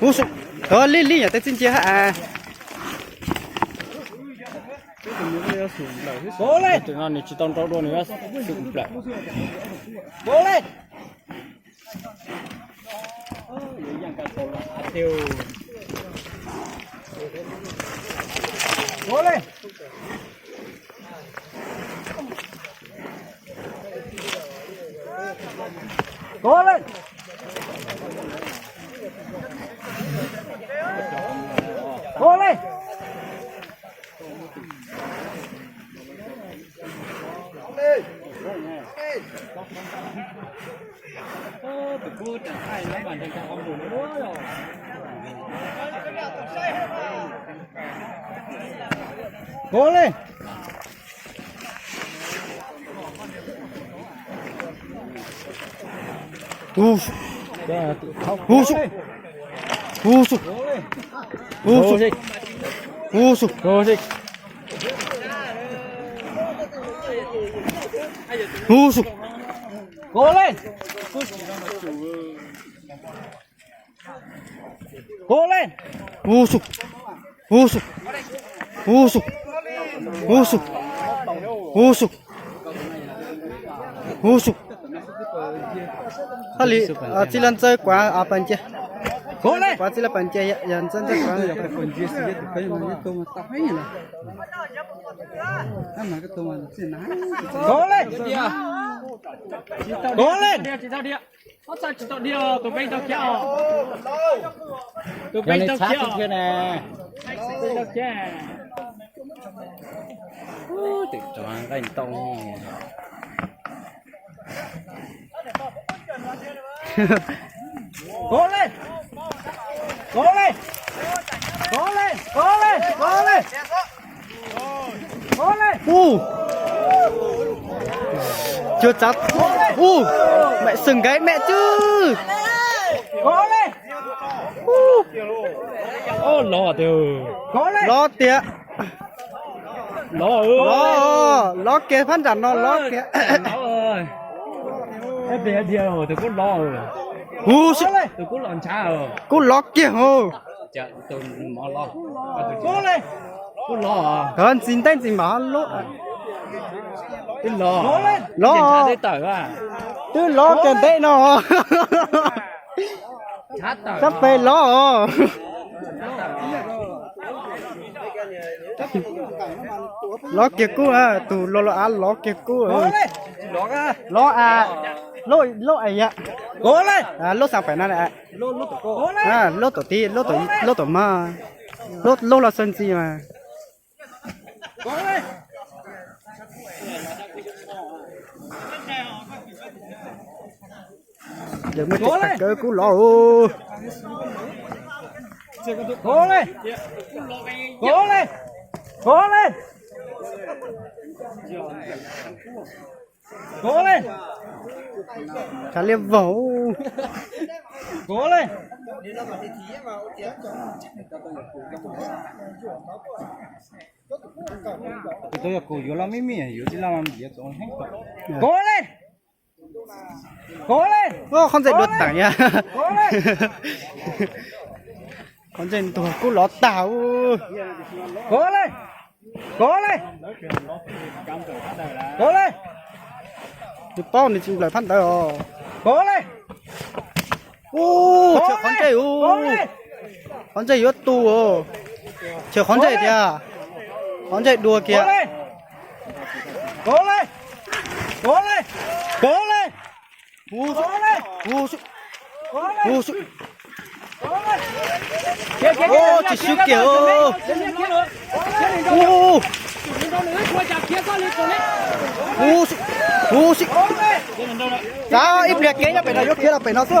Hu sum, tov lij lij yam tej txij ncia ha. Tus no nws tsis tau nrau dua nws xum nplawm. Hu sum, hu sum, hu sum, hu sum, hu sum. Hu sum, hu sum, hu sum, hu sum, hu sum, hu sum. Hab li, txiv laj ntxawg kuav pas nce, kuav txiv laj pas nce, yog ntxawg ntxawg kuav. Tus peb tau khiav os. Tus peb tau khiav os. Ub, twm tsov nqaij ntoo. Kov le, kov le, kov le, kov le, kov le. Ub, cuag tsav, ub, mem xwm nkaib mem cwj. Lov tiag, lov tiag. Lov, lov kiag, phab nram no lov kiag. Tus kuj lov, tus kuj lov ntshav, kuj lov kiag hos. Kuj lov, ntxiv ntej ntxiv mas lov, lov, twb lov kiag ntej no. Sab pem lov os. Lov kiag kub, tus lo lo av lov kiag kub. Lov a, lub, lub a yam, lub xav pem no, lub tom tib, lub tom mas, lub los xav ntxiv mas. Yog muaj tseem tag kawg kub lov. Kov le, kov le, kov le, kov le. Tshav liab vog. Kov le, tus tau yog kuv yuav loj me me, yuav tsis loj mas yuav txaus heev. Kov le, kov le. Qhov ntxeeg dua teem yog, qhov ntxeeg ntuag kub lov tag. Kov le, kov le, kov le. Nws paub nws tsis nplawm phab ntawd os. Kov le. Ub, qhov ntsej, qhov ntsej yuav tu os. Chaws qhov ntsej tiag, qhov ntsej dua kiag. Kov le, kov le, kov le. Ub, ub, tsis swb kiag. Ub, ub, ub, txav ib pliag kev nyob pem no, yuav khiav los pem no xwb os.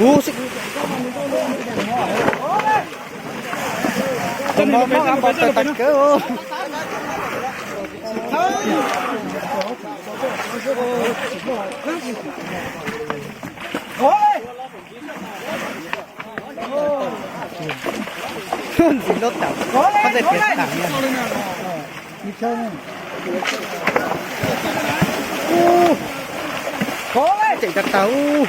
Ub, tus no mob av npau taws tag kawg. Ntxiv lub tawm, qhov ntxeeg piam tam. Ub, tseem tag tag ub.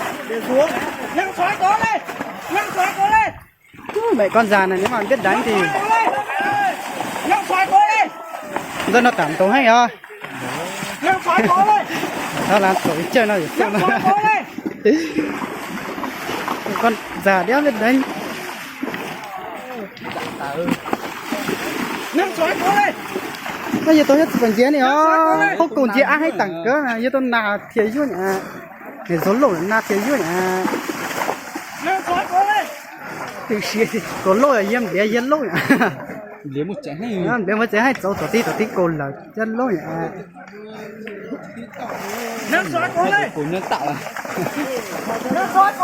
Mẹ con già này nếu mà biết đánh thì tôi nó cảm tụ hay hả? Nó làm tổ chơi nó dễ. Con già đéo biết đánh. Nó yog tau nyob tsis pom ntsia ni os, khub kaus ntsia ab heev tag kawg, yog tau nas thiaj yuav nyab, nws zov lauj nas thiaj yuav nyab. Kaus lauj yog yam ntiav yam lauj nyab. Ntiav muaj tsev heej txaus tom tib tom tib kaus lawm yam lauj nyab.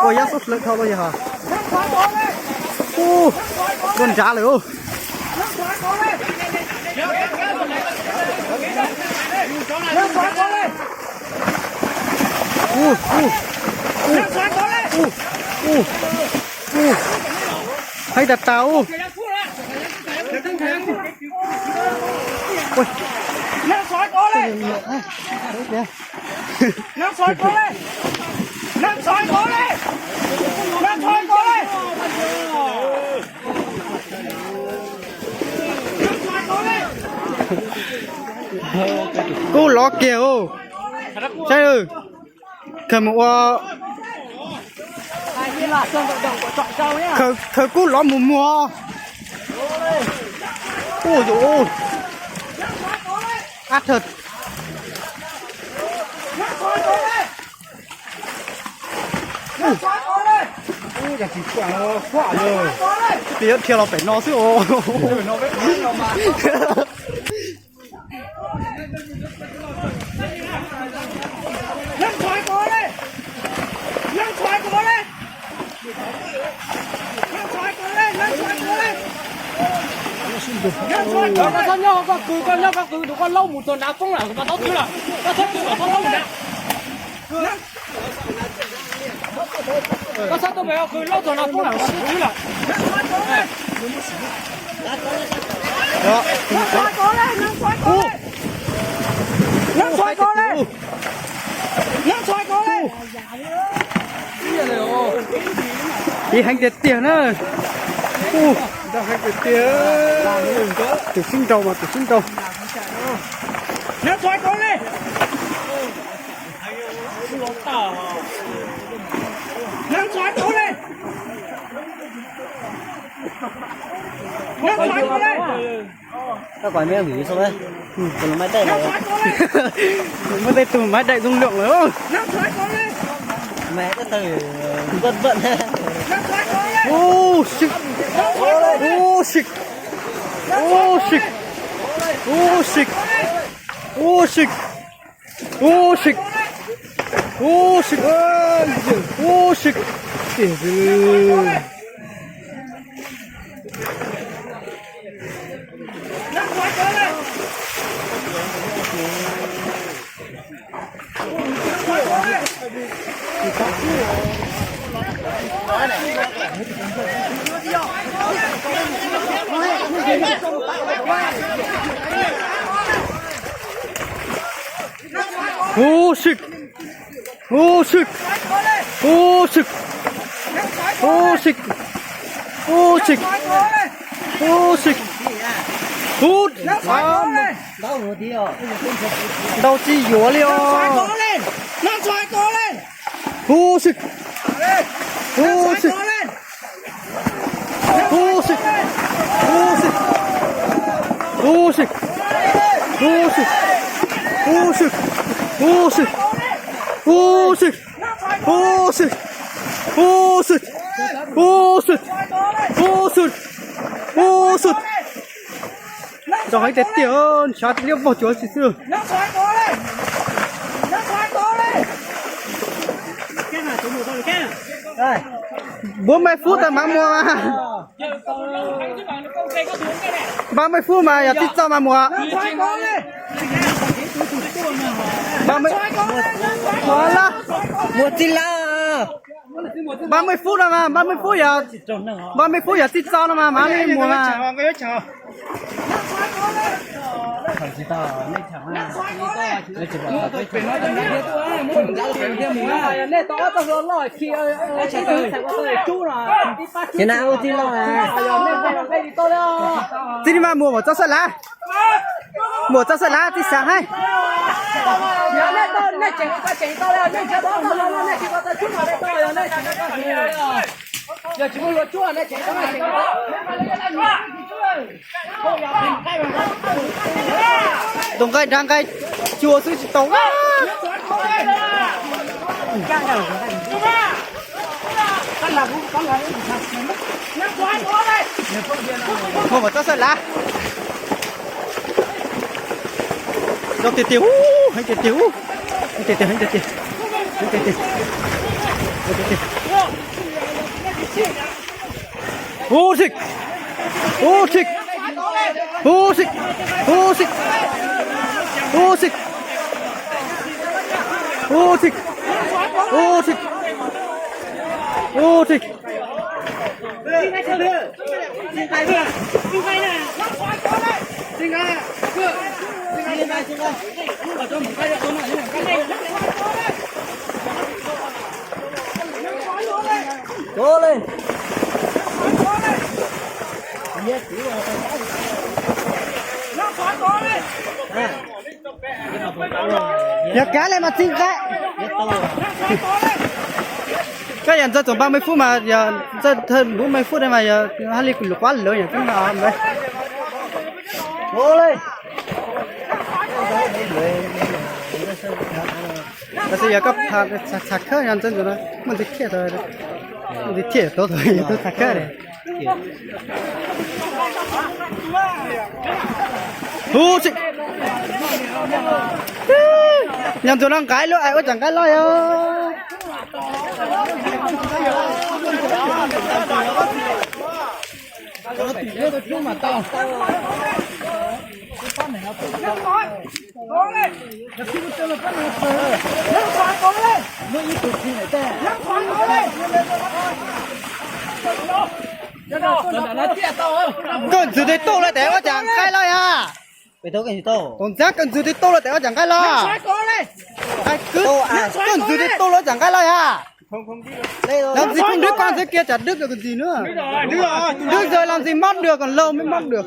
Ua yab xub hlawv dhau lawm yog. Ua, dua nrad lawm. Heev tas tas. Kub lov kiag os. Saib, khaws mus ua, khaws kub lov mus muag. Ua, ab thawj. Ua, yog tsis tuaj, tuaj yog, twb yuav dhia los pem no xwb os. Koj txhob nyob koj kwv, koj nyob koj kwv nrug koj laub mus txog nrad poob lawm, koj txhob twv lawm, koj txhob twv lawm, txhob laub mus nrad. Koj txhob tuaj pem koj kwv, laub txog nrad poob lawm, koj txhob twv lawm. Tiv heev tiag tiag na. Tus sib nraus mas tus sib nraus. Tau kom mej vim xwb, tus los maj daim lawm. Muaj tej tug maj daim zoo lawm. Maj daim tawg npaj npaj. Ub sib, ub sib, ub sib, ub sib, ub sib, ub sib, ub sib, ub sib. Ub sib, ub sib, ub sib, ub sib, ub sib, ub sib, ub, ntaus tsis yuav li os. Ub sib, ub sib, ub sib, ub sib, ub sib, ub sib, ub sib, ub sib, ub sib, ub sib, ub sib, ub sib, ub sib, ub sib. Ntaus heev tiag tiag, ntshav liab vog cuav tsis xwb. Bốn mươi phút tao mã mua mà. Ba mươi phút mà yog tsis txog mas muag. Ba mươi, muag lawm. Muag tsis lawm. Ba mươi phút no mas, ba mươi phút yog, ba mươi phút yog tsis txog no mas mam li muag mas. Tsis tau, nej tau ob tug hluas loj khi, ces na ua tij laug na. Txij li mas mus mus txoj xab lav, mus txoj xab lav txij xav haib. Tus nqaij nrad nqaij cua xwb tsis tau. Mus mus txoj xab lav. Zoo tiag tiag ub, heev tiag tiag ub. Heev tiag tiag, heev tiag tiag. Heev tiag tiag. Heev tiag tiag. Hu xik. Hu xik. Hu xik. Hu xik. Hu xik. Hu xik. Hu xik. Hu xik. Yog kav li mas txij nqaij. Koj yog ntxawg txoom npaj me fub mas, yog ntxawg thawj lub me fub li mas yog hab li lus quab lawv yog tub no. Tab sis yog koj txhaj khawb yog ntxawg ntxawg no muaj ntxwg thiaj tau, muaj ntxwg thiaj tau tau yog tau txhaj khawb li. Hu xwb. Yog ntxuag no nqaij loj es ua cas nqaij loj yog. Koj ntxwg tes tuaj lawm tes ua cas nqaij loj yog. Tus ntxag koj ntxwg tes tuaj lawm tes ua cas nqaij loj. Koj ntxwg tes tuaj lawm cas nqaij loj yog. Los ntxim koj ntwb koj ntxwg kiag tsam dwb koj ntxwg na. Dwb ntxwg los ntxim mob dwg kom laug me mob dwg.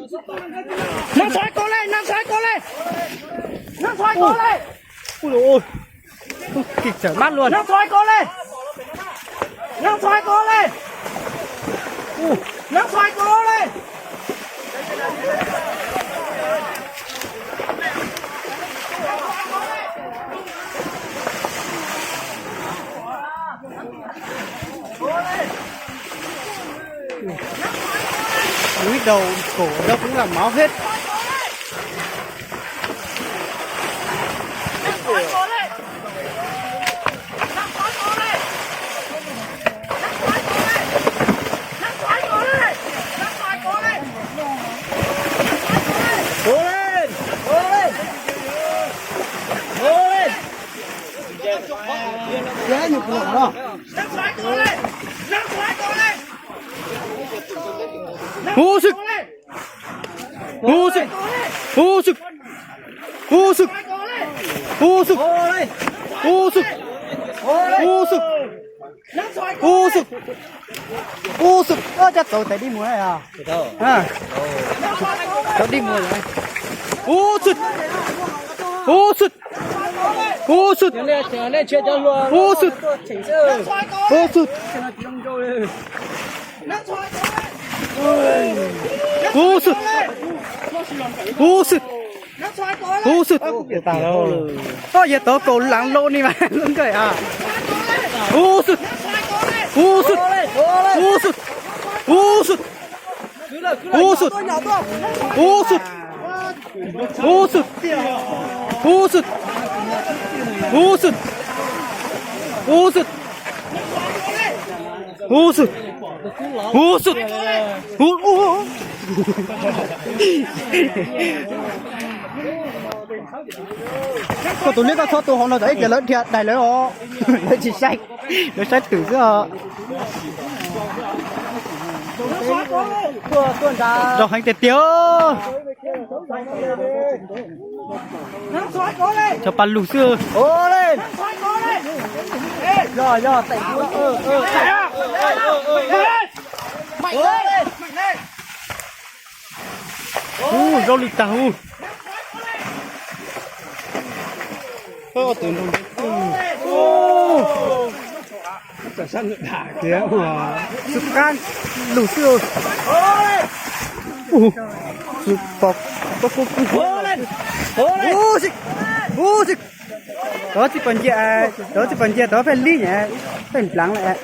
Ui, đầu cổ đâu cũng là máu hết. Cố lên, cố lên, cố lên. Hu xwb. Hu xwb. Hu xwb. Hu xwb. Hu xwb. Hu xwb. Hu xwb. Hu xwb. Hu xwb. Ua cas txaus tais dib muag na yog? Txaus dib muag. Hu xwb. Hu xwb. Hu xwb. Hu xwb. Hu xwb. Hu xwb. Hu xwb. Hu xwb. Koj yog tau kaus lav loj ni mas nkawd a. Hu xwb. Hu xwb. Hu xwb. Hu xwb. Hu xwb. Hu xwb. Hu xwb. Hu xwb. Hu xwb. Hu xwb. Hu xwb. Hu xwb. Hu xwb. Hu, hu. Koj tus liab koj txhob tu hauv no, tsam ib pliag lawv dhia dais lawv os. Lawv tsis saib, lawv saib twm xwb os. Zoo heev tiag tiag. Cov pas lug xwb. Ub, zaub lwj tag ub. Xwb qab lug xwb. Ub, tov txij pos ncia, tov txij pos ncia, tov pheej lib nyam, pheej nplaav lawm.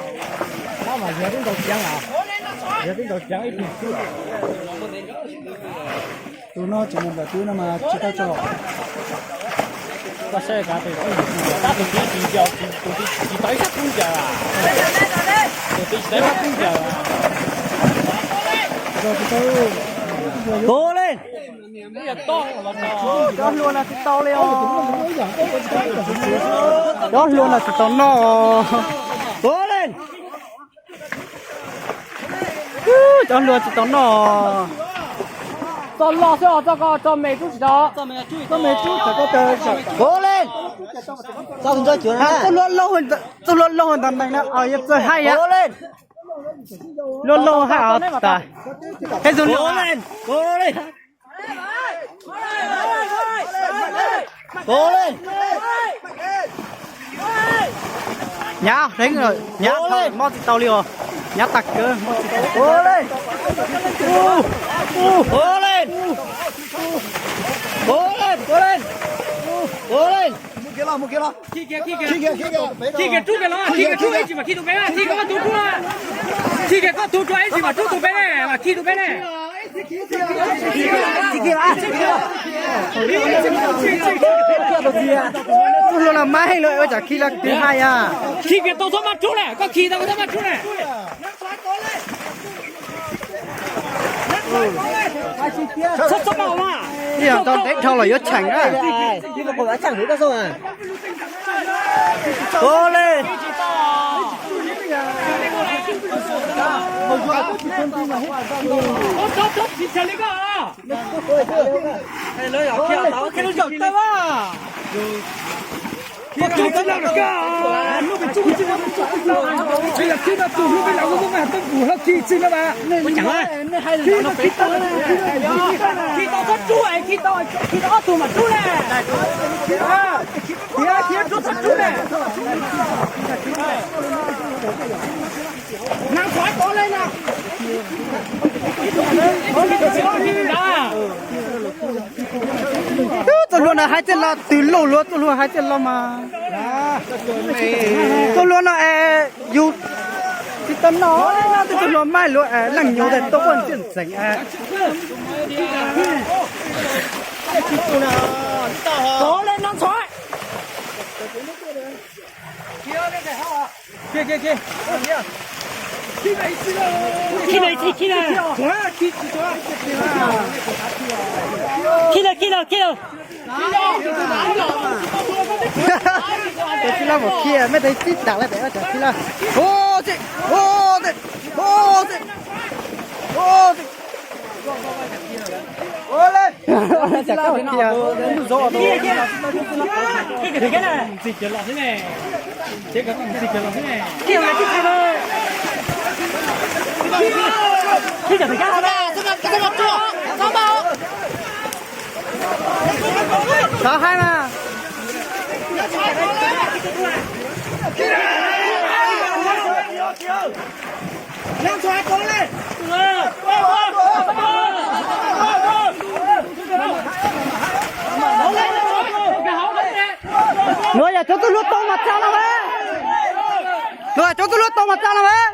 Tus no tseem mus nplawm tub no mas tsis tau tso. Koj saib kav tus tub, tab tus tib tsis ncaws, tus tib tsis tau ib sab kub ncaws. Tus tib tsis tau ib sab kub ncaws. Kov leej. Cov hluas no tsis tau li os. Cov hluas no tsis tau noj. Kov leej. Cov hluas tsis tau noj. Txoj loj xwb os, txoj ko txoj me rub tsis tau. Txoj me rub txawm koj tawg. Kov leej. Txoj hluas laug, txoj hluas laug ntawd neeg na, yog txawj haib yam. Luaj lauj hab tas. Peb tug luaj. Nyav dheev lawm, nyav mob tsis tau li os. Nyav tag kawg mob tsis tau. Khi kiag, khi kiag, rub kiag los, khi kiag rub ib tsis mas khi tus peb na, khi kiag koj tug rub na, khi kiag koj tug rub ib tsis mas rub tus peb ne, mas khi tus peb ne. Tub hluas los mab heej lawm, ua cas khi los twb haj yam. Khi kiag tau txhob maj rub ne, koj khi tau txhob maj rub ne. Txhob txhob maj mas. Ib yam nto ntev dhau los yuav cheem na. Kov leej. Khi tau txhob rub, khi tau, khi tau ob tug mam rub ne. Tiav, tiav rub txhob rub ne. Nab txhov kov leej na. Tub hluas no hais tias los twg lauj luag, tub hluas hais tias los mas. Tub hluas no es yus tsis tau noj, tub hluas maj luag es leej nyuv tas tuaj quaj ntxhiaj ntxeev. Kov leej no ntxhov. Khi na, khi na. Khi na, khi na, khi na. Tus txij laj mus khi, mej tus txij dam lawm pem ua cas txij laj. Ua txij, ua txij, ua txij, ua txij. Ua le. Cas koj khi a. Xav hais mas. Luag yam cov tub hluas tau mas tsa los mas. Luag yam cov tub hluas tau mas tsa los mas.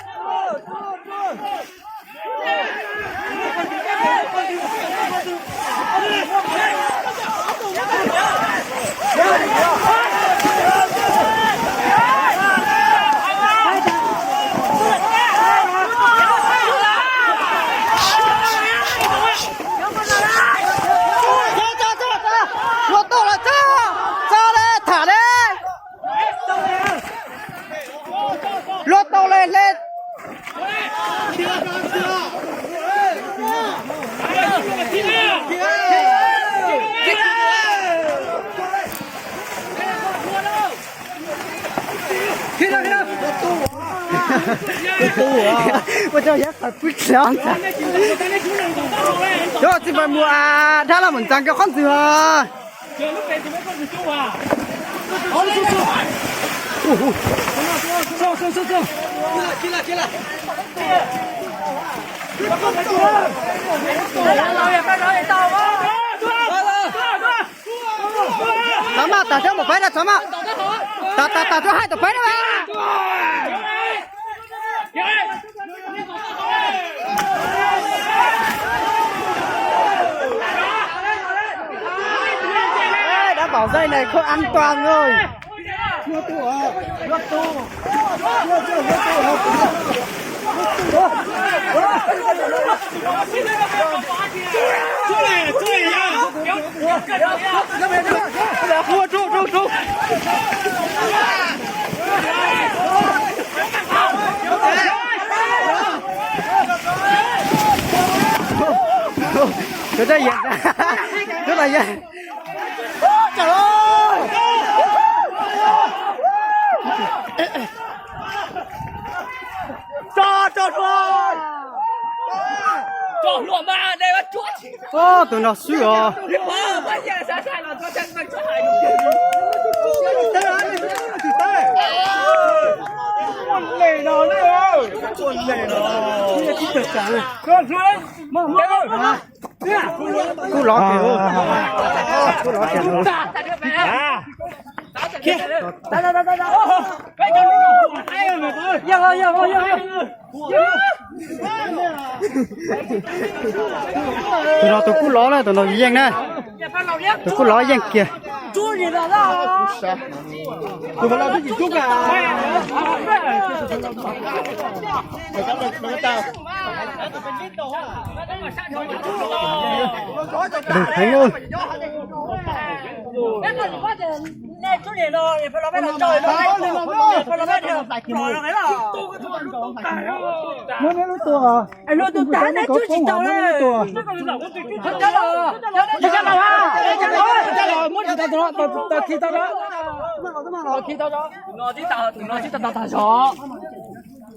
Luag tau los tsa, tsa le, tham le. Luag tau le hle. Ua rau yab qhov pub txog ntag. Cov txiv pais mus dab los mus ntxeev kiag qhov ntxwg os. Txhob maj, tas cov mus pab na, txhob maj. Tas tas tas cov hais tus pab na. Đá bảo dây này không an toàn rồi. Cov txawj yeej, cov txawj yeej. Tus no xwb os. Kuj lov tiag, kuj lov tiag. Tus no tus kuj lov na, tus no yeej na. Tus kuj lov yeej kiag.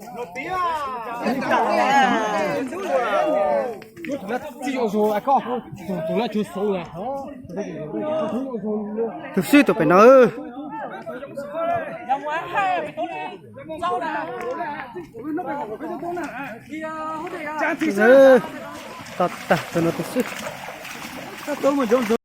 Lwg heev. Tus xwb tus pem no. Tag tag tus no tus xwb.